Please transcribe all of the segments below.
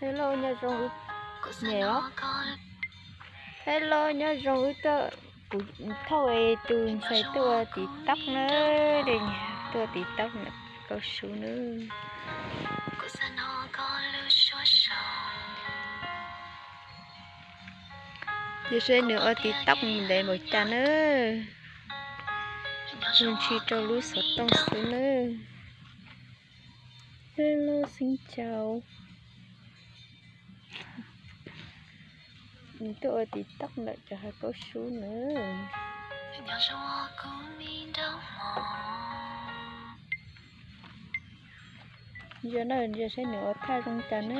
Hello, nyob zoo wb, hello, nyob zoo wb tuaj, kuv thauj tus ntxhais tuaj ua TikTok na, tuaj ua TikTok ntawm Kaub Sub na. Ces saib nws ua TikTok mus ntev npaum cas na. Mus ntsis rau lub xov tooj xwb na. Hello, xin chào. Nws tuaj ua TikTok ntawm cov hav Kaub Sub na. Ntsia na, ntsia saib nws ua thaj zoo cas na.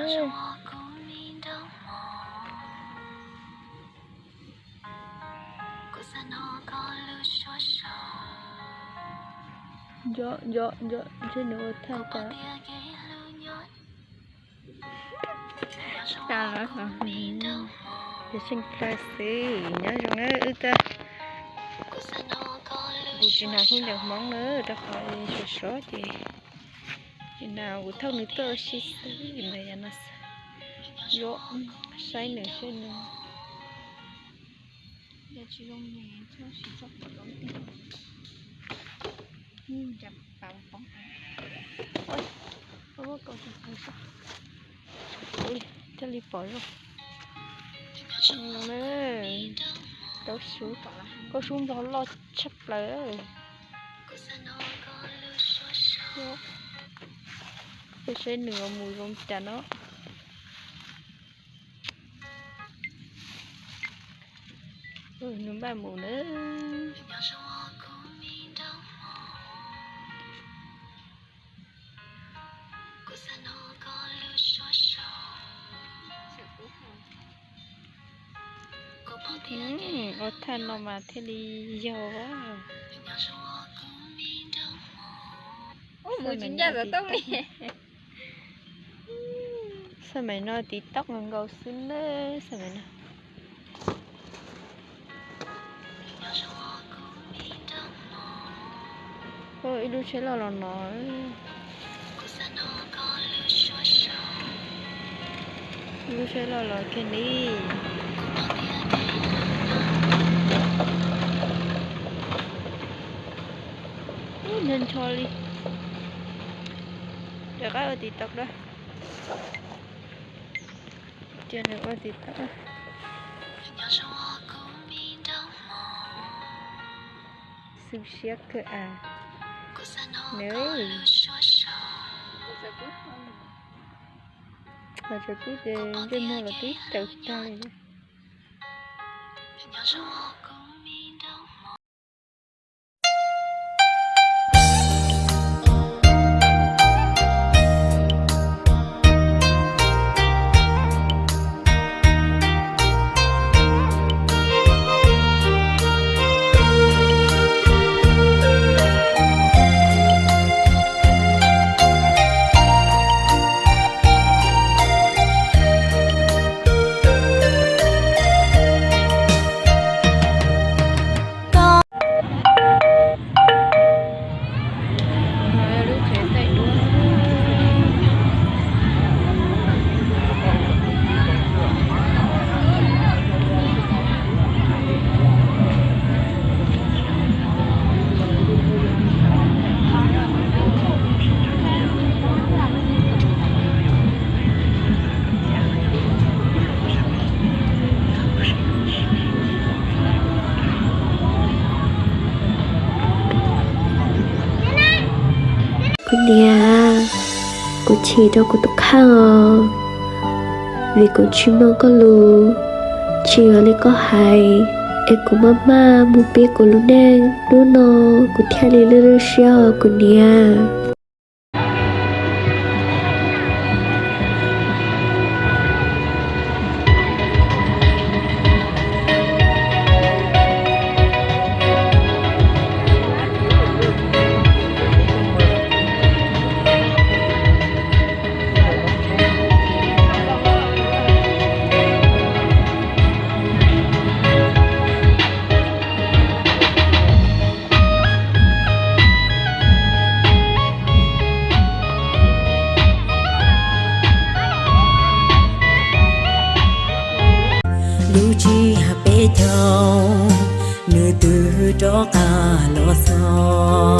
Nco, nco, nco, ntshe nws ua thaj cas. Cas lawm, ces seej plawg xwb, nyob zoo na wb tuaj. Kuv tsis hnav khaub ncaws Hmoob na, rau qhov sov sov ces, ces na kuv thauj nws tuaj ua si xwb ntawd yog no xwb. Yuav saib nws saib nws. Thiaj li pom zoo. Kaub Sub, Kaub Sub Nplog loj tshaj plaws. Ces saib nws mus zoo cas no. Nws npaj mus na. Ua thaj no mas thiaj li yog. Mus tsis ncaj tom toj li. Xab maim no TikTok nkaus xwb na, xab maim no. Ib lub tsheb loj los no. Ib lub tsheb loj los kiag li. Ub, ncho ncho li. Rov qab ua TikTok da. Cia nws ua TikTok. Xwb siab kawg as. Nws, qhov tsav kub ces ntsej muag los twb tawm tag li. Kuv niam, kuv chim rau kuv tus kheej os, vim kuv tsis mloog koj lus, tsis ua li koj hais, es kuv maj maj mus pib kuv lub neej, hnub no kuv thiaj li lwj lwj siab os kuv niam. Ib yam peb caug, nws twb rov qab los xauj.